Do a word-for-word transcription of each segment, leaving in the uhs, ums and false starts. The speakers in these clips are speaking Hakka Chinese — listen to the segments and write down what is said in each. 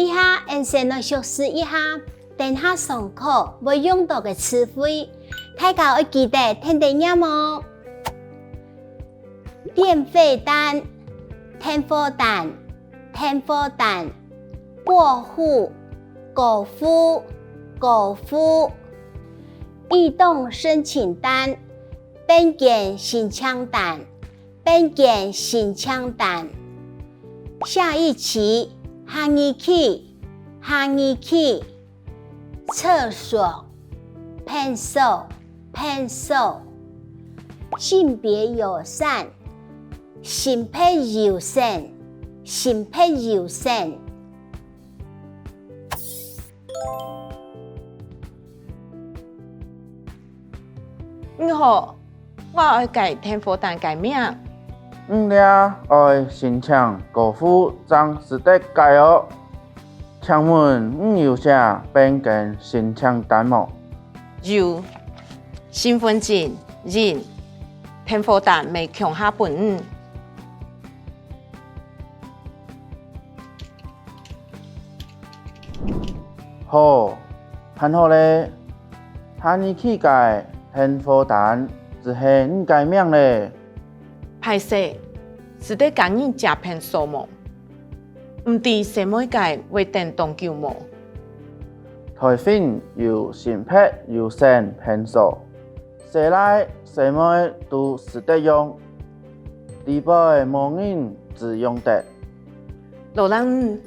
這下，𠊎等先來熟識一下，等下上課會用到个詞彙，大家愛記得跈等唸哦。電費單，電火單，電火單，過戶，過戶，過戶。異動申請單，變更申請單， 變更申請單。下一期，下二期，下二期。廁所，便所，便所。性別友善，性別友善，性別友善。 你好，𠊎愛改電火單个名。你這愛申請過戶正使得改哦。請問你有寫變更申請單無？有，身分證、印、電火單乜共下分你。 好，辦好咧。下二期个電火單就係你个名咧。歹勢，使得加入借便所無？毋知細妹个會等當久無？臺灣有性別友善便所，細賴細妹都使得用，裡背無人只用得。 老人，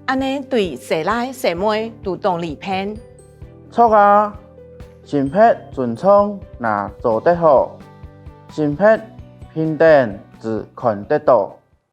恁呢對細賴細妹都當利便。著啊，性別尊重若做得好，性別平等就看得到。